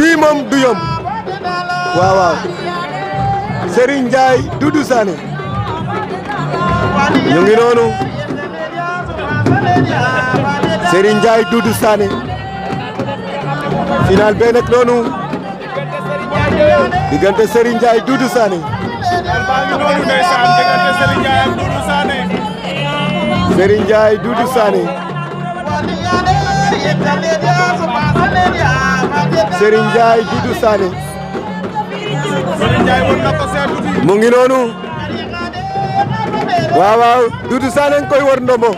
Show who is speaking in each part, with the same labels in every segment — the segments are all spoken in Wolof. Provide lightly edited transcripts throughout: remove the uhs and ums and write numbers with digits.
Speaker 1: bii moom du yomb waaw waaw Serigne Ndiaye Doudou Sané ñu ngi noonu Serigne Ndiaye Doudou Sané final bee nag noonu diggante Serigne Ndiaye Doudou Sané Serigne Ndiaye Doudou Sané Serigne Ndiaye Doudou Sané mu ngi noonu waaw waaw Doudou Sané nga koy war ndombo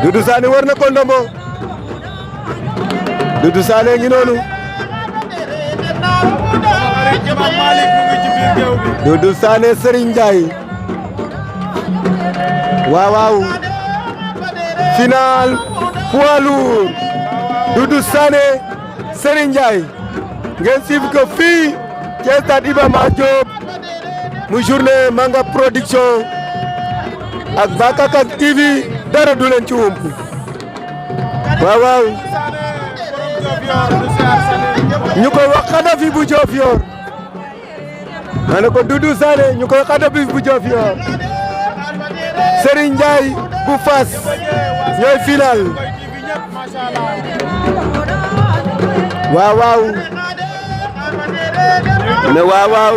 Speaker 1: Doudou Sané war na ko ndombo Doudou Sané ngi noonu Doudou Sané Serigne Ndiaye waaw waaw final poids lourd Doudou Sané Serigne Ndiaye ngeen suivre ko fii ci stade Iba Mar Diop mu journée Manga Production ak Bakakak TV dara du leen ci wumpu waaw waaw ñu koy wax Khadafi bu Diofior ma ne ko Doudou Sané ñu koy Khadafi bu Diofior Serigne Ndiaye bu Fass ñooy final waaw waaw ne waaw waaw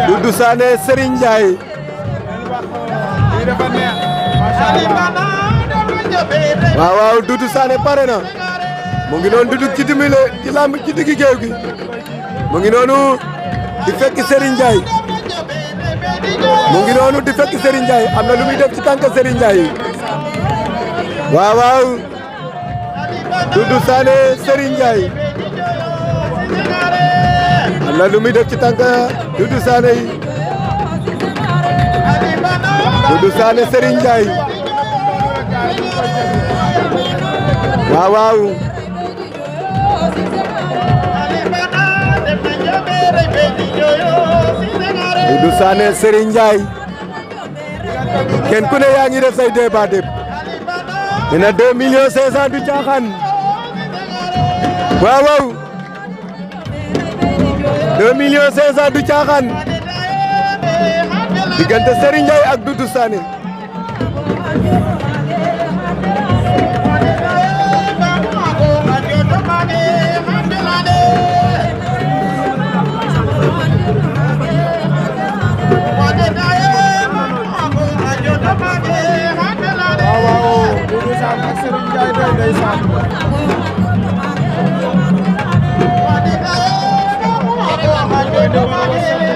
Speaker 1: Doudou Sané Serigne Ndiaye waaw waaw Doudou Sané pare na mu ngi noonu Doudou ci dimbali ci lamb ci diggi géew gi mu ngi noonu di fekk Serigne Ndiaye mu ngi noonu di fekk Serigne Ndiaye am na lu muy def ci tànk Serigne Ndiaye waaw waaw Doudou Sané Serigne Ndiaye am na lu muy def ci tànk Doudou Sané yi Doudou Sané Serigne Ndiaye waaw waaw Doudou Sané Serigne Ndiaye kenn ku ne yaa ngi def say débat déb dina 2 millions 500 du caaxaan waaw waaw 2 millions 500 du caaxaan diggante Serigne Ndiaye ak Doudou Sané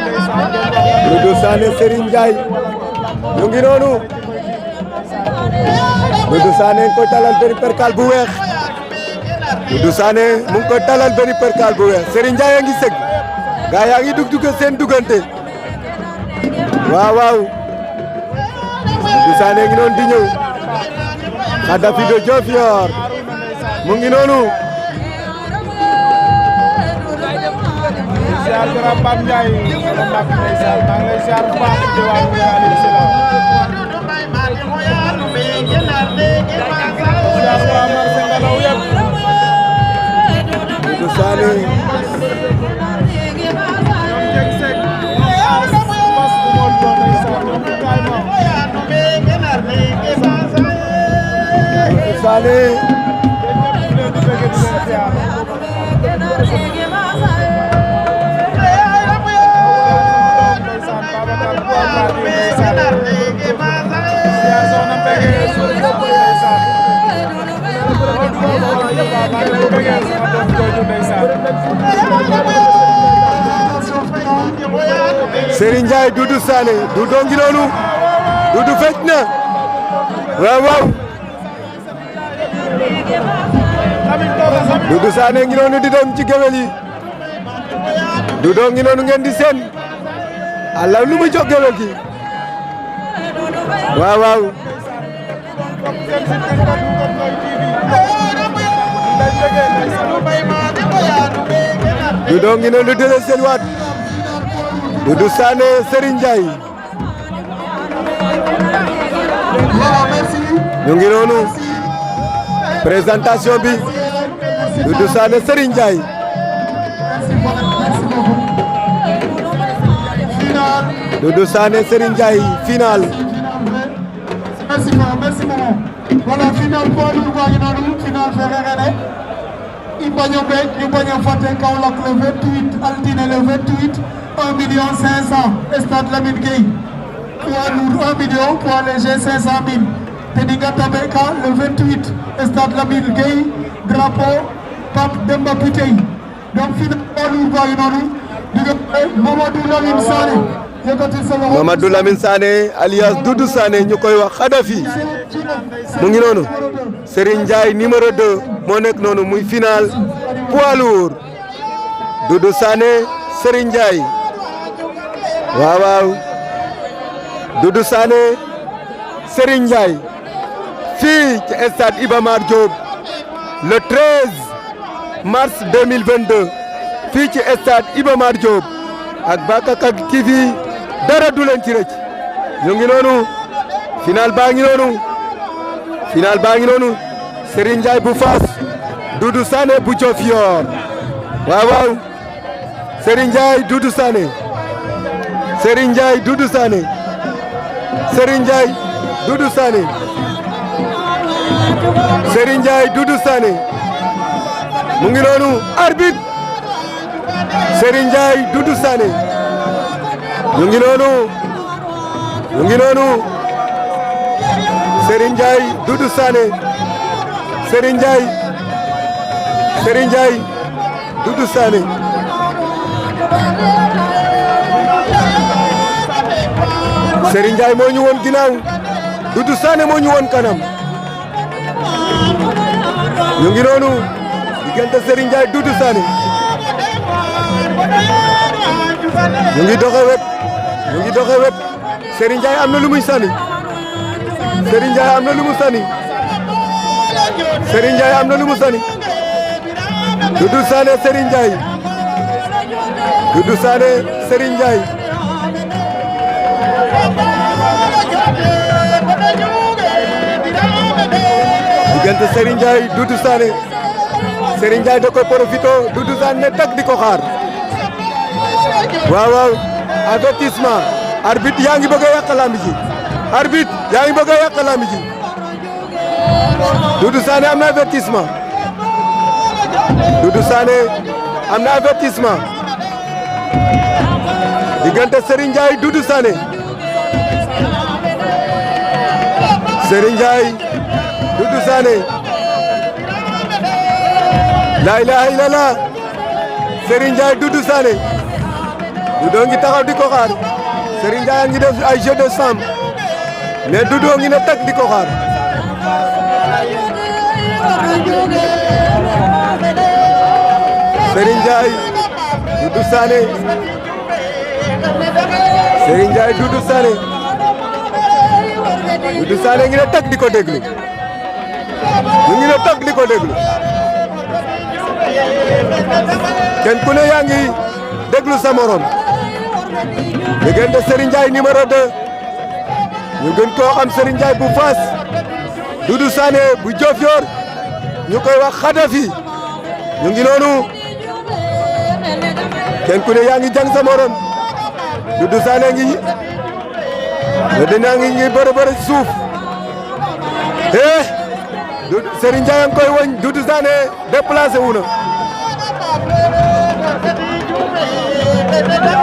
Speaker 1: Doudou Sané Serigne Ndiaye ñu ngi noonu Doudou Sané ngi koy talal benn perkal bu weex Doudou Sané mu ngi koy talal benn perkal bu weex Serigne Ndiaye a ngi sëgg gaa yaa ngi dugg seen duggante waaw waaw Doudou Sané ngi noonu di ñëw Khadafi de Diofior mu ngi noonu
Speaker 2: ziar Grand Pape Ndiaye sama mbokk ndeysaan maa ngi lay ziar bu baax di waay mu ngi lay ziar waa marché Ngalaw yëpp
Speaker 1: Doudou Sané Doudou Sané Serigne Ndiaye Doudou Sané Doudou ngi noonu Doudou fecc na waaw waaw Doudou Sané ngi noonu di dem ci géwél yi Doudou ngi noonu ngeen di seen Allah lu mu jox géwél gi waaw waaw Doudou ngi noonu di leen seen waat Doudou Sané Serigne Ndiaye ñu ngi noonu présentation bi Doudou Sané Serigne Ndiaye. Doudou Sané Serigne Ndiaye final.
Speaker 3: Merci beaucoup. Voilà, final poids lourd baa ngi noonu, final Ferréré. I bañ a béy ñu bañ a fàtte Kaolack le 28 altine le 28 1 500 000 stade Lamine Gueye. Poids lourd 1 million, poids léger 500 000. Teninga Tabeka le 28 stade Lamine Gueye, drapeau Pape Demba Bitèye. Donc final poids lourd baa ngi noonu, diggante Mamadou Lamine Sané.
Speaker 1: Mamadou Lamine Sané alias Doudou Sané ñu koy wax Khadafi mu ngi noonu Serigne Ndiaye numéro 2 moo nekk noonu muy final poids lourd Doudou Sané Serigne Ndiaye waaw waaw Doudou Sané Serigne Ndiaye fii ci stade Iba Mar Diop le 13 mars 2022 fii ci stade Iba Mar Diop ak Bakakak TV dara du leen ci rëcc ñu ngi noonu final baa ngi noonu Serigne Ndiaye bu Fass Doudou Sané bu Diofior waaw waaw Serigne Ndiaye Doudou Sané Serigne Ndiaye Doudou Sané Serigne Ndiaye Doudou Sané Serigne Ndiaye Doudou Sané mu ngi noonu arbitre Serigne Ndiaye Doudou Sané ñu ngi noonu Serigne Ndiaye Doudou Sané Serigne Ndiaye Doudou Sané Serigne Ndiaye moo ñu woon ginnaaw Doudou Sané moo ñu woon kanam ñu ngi noonu diggante Serigne Ndiaye Doudou Sané ñu ngi doxe wet Serigne Ndiaye am na lu muy sànni Serigne Ndiaye am na lu mu sànni Serigne Ndiaye am na lu mu sànni Doudou Sané Serigne Ndiaye Doudou Sané Serigne Ndiaye diggante Serigne Ndiaye Doudou Sané Serigne Ndiaye da koy profité Doudou Sané ne tag di ko xaar waaw waaw avertissement arbitre yaa ngi bëgg a yàq lamb ji arbitre yaa ngi bëgg a yàq lamb ji Doudou Sané am na avertissement Doudou Sané am na avertissement diggante Serigne Ndiaye Doudou Sané Serigne Ndiaye Doudou Sané la ilaha illallah Serigne Ndiaye Doudou Sané Doudou ngi taxaw di ko xaar Serigne Ndiaye ngi def ay jeu de samb mais Doudou ngi ne teg di ko xaar Serigne Ndiaye Doudou Sané Serigne Ndiaye Doudou Sané Doudou Sané ngi ne teg di ko déglu ñu ngi ne teg di ko déglu kenn ku ne yaa ngi déglu sa morom diggante Serigne Ndiaye numéro 2 ñu gën koo xam Serigne Ndiaye bu Fass Doudou Sané bu Diofior ñu koy wax Khadafi ñu ngi noonu kenn ku ne yaa ngi jàng sa morom Doudou Sané ngi dina ngi bëre suuf Serigne Ndiaye a ngi koy woñ Doudou Sané déplacé wu na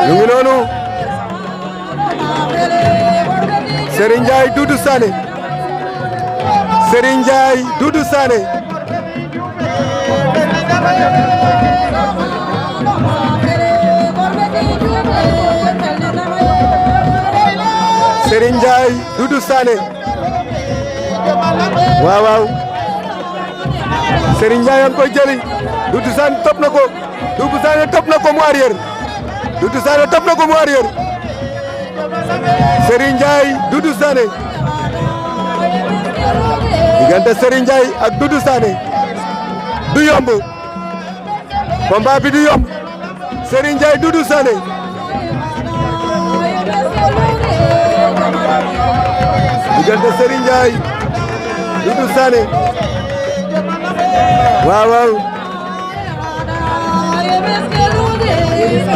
Speaker 1: ñu ngi noonu Serigne Ndiaye Doudou Sané Serigne Ndiaye Doudou Sané Serigne Ndiaye Doudou Sané waaw waaw Serigne Ndiaye a ngi koy jëli Doudou Sané topp na ko Doudou Sané topp na ko mu arrière Doudou Sané topp na ko mu arrière Serigne Ndiaye Doudou Sané diggante Serigne Ndiaye ak Doudou Sané du yomb combat bi du yomb Serigne Ndiaye Doudou Sané diggante Serigne Ndiaye Doudou Sané waaw waaw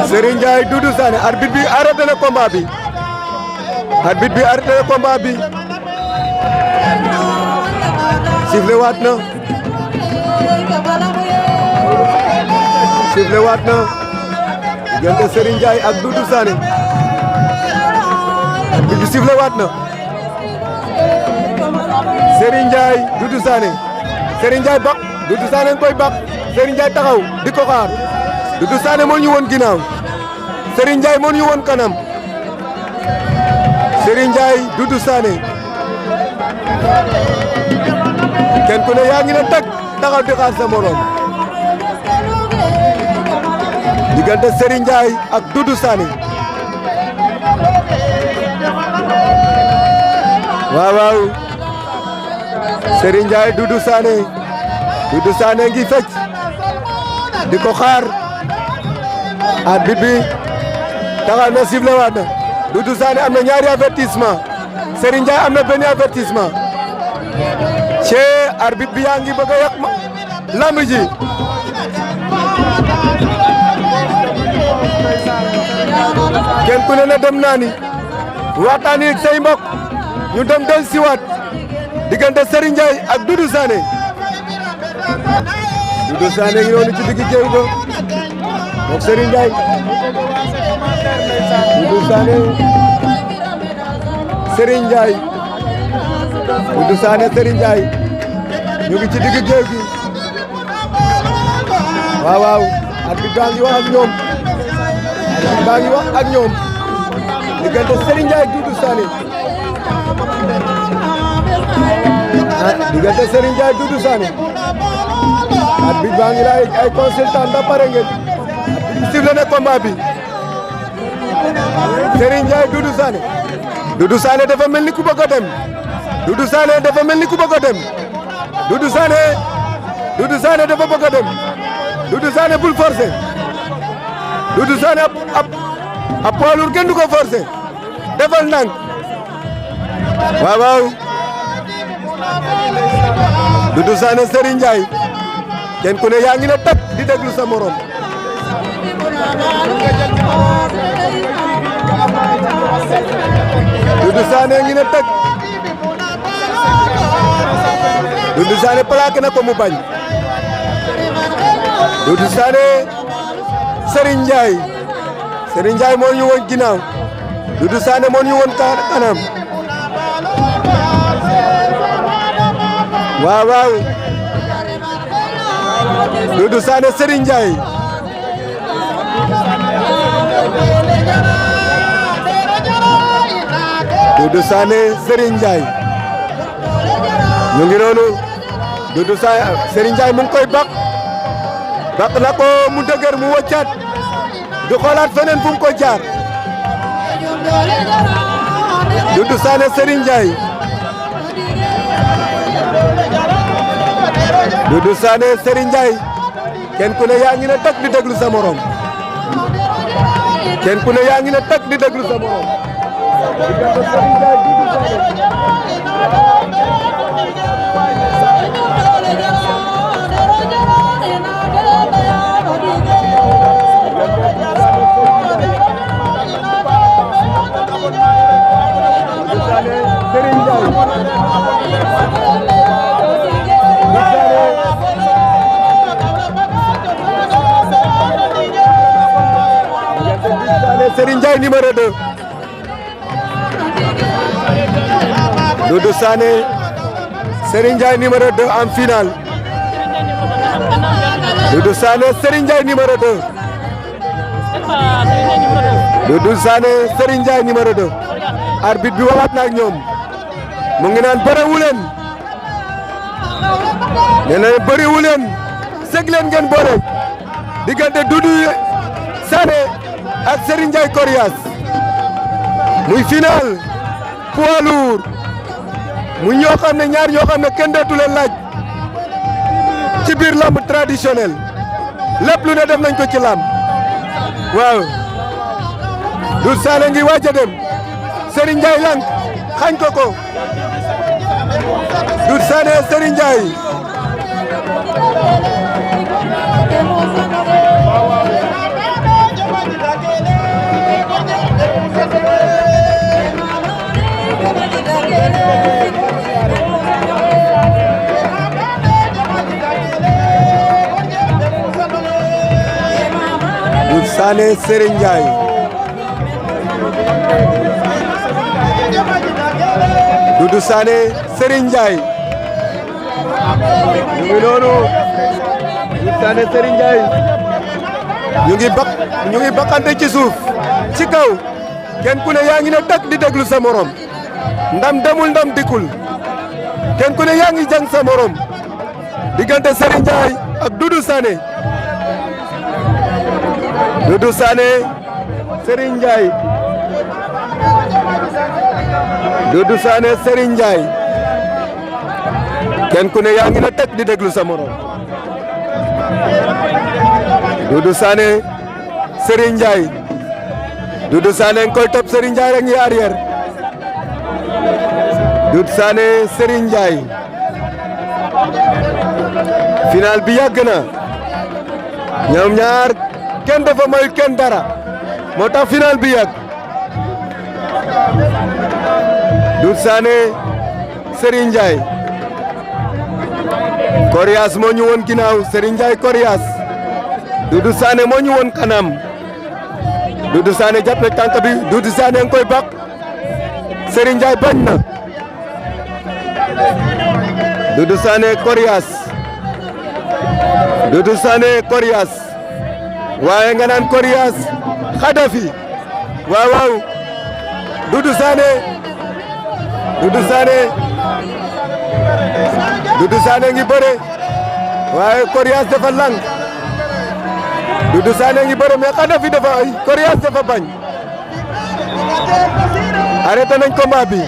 Speaker 1: Serigne Ndiaye Doudou Sané arbitre bi arrêté na combat bi arbitre bi arrêté na combat bi sifflé waat na diggante Serigne Ndiaye ak Doudou Sané arbitre bi sifflé waat na Serigne Ndiaye Doudou Sané Serigne Ndiaye bak Doudou Sané koy bak Serigne Ndiaye taxaw di ko xaar Doudou Sané moo ñu woon ginnaaw Serigne Ndiaye moo ñu woon kanam Serigne Ndiaye Doudou Sané kenn ku ne yaa ngi ne teg taxaw di xaar sa morom diggante Serigne Ndiaye ak Doudou Sané waaw Serigne Ndiaye Doudou Sané ngi fecc di ko xaar arbitre bi taxaw na sifflé waat na Doudou Sané am na ñaari avertissement Serigne Ndiaye am na benn avertissement cee arbitre bi yaa ngi bëgg a yàq lamb ji kenn ku ne na dem naa ni waxtaani ak say mbokk ñu dem del siwaat diggante Serigne Ndiaye ak Doudou Sané Doudou Sané ngi noonu ci digg géew ba mook Serigne Ndiaye Doudou Sané Serigne Ndiaye Doudou Sané Serigne Ndiaye ñu ngi ci digg géew gi waaw arbitre baa ngi wax ak ñoom diggante Serigne Ndiaye ak Doudou Sané diggante Serigne Ndiaye ak Doudou Sané arbitre baa ngi lay ay consultant da pare ngeen sifflé na combat bi Serigne Ndiaye Doudou Sané dafa mel ni ku bëgg a dem Doudou Sané dafa mel ni ku bëgg a dem Doudou Sané dafa bëgg a dem Doudou Sané bul forcer Doudou Sané ab poids lourd kenn du ko forcer defal ndànk waaw Doudou Sané Serigne Ndiaye kenn ku ne yaa ngi ne teg di déglu sa morom Doudou Sané ngi ne teg Doudou Sané plaqué na ko mu bañ Doudou Sané Serigne Ndiaye moo ñu woon ginnaaw Doudou Sané moo ñu woon kanam waaw Doudou Sané Serigne Ndiaye Doudou Sané Serigne Ndiaye ñu ngi noonu Doudou Sané Serigne Ndiaye mu ngi koy baq na ko mu dëgër mu wëccaat du xoolaat feneen fu mu ko jaar Doudou Sané Serigne Ndiaye Doudou Sané Serigne Ndiaye kenn ku ne yaa ngi ne teg di déglu sa morom kenn ku ne yaa ngi ne teg di déglu sa morom diggante Serigne Ndiaye Doudou Sané Serigne Ndiaye Serigne Ndiaye numéro 2 Doudou Sané Serigne Ndiaye numéro 2 en finale Doudou Sané Serigne Ndiaye numéro 2 Doudou Sané Serigne Ndiaye numéro 2 arbitre bi waxaat na ak ñoom mu ngi naan bëriwu leen nee na bëriwu leen sëg leen ngeen bëre diggante Doudou Sané ak Serigne Ndiaye Coriace muy final poids lourd mu ñoo xam ne ñaar ñoo xam ne kenn dootu leen laaj ci biir lamb traditionnel lépp lu ne def nañ ko ci lamb waaw Doudou Sané ngi waaj a dem Serigne Ndiaye lank xañ ko ko Doudou Sané Serigne Ndiaye Sané Serigne Ndiaye Doudou Sané Serigne Ndiaye ñu ngi noonu Doudou Sané Serigne Ndiaye ñu ngi bakkante ci suuf ci kaw kenn ku ne yaa ngi ne tak di déglu sa morom ndam demul ndam dikul kenn ku ne yaa ngi jàng sa morom diggante Serigne Ndiaye ak Doudou Sané Doudou Sané Serigne Ndiaye Doudou Sané Serigne Ndiaye kenn ku ne yaa ngi ne teg di déglu sa morom Doudou Sané Serigne Ndiaye Doudou Sané nga koy topp Serigne Ndiaye rek ngi arrière Doudou Sané Serigne Ndiaye final bi yàgg na ñoom ñaar kenn dafa mayul kenn dara moo tax final bi yàgg Doudou Sané Serigne Ndiaye Coriace moo ñu woon ginnaaw Serigne Ndiaye Coriace Doudou Sané moo ñu woon kanam Doudou Sané jàpp na tànk bi Doudou Sané nga koy bak Serigne Ndiaye bañ na Doudou Sané Coriace Doudou Sané Coriace waaye nga naan Coriace Khadafi waaw waaw Doudou Sané ngi bëre waaye Coriace dafa lang Doudou Sané ngi bëre mais Khadafi dafa ay Coriace dafa bañ arrêté nañ combat bi.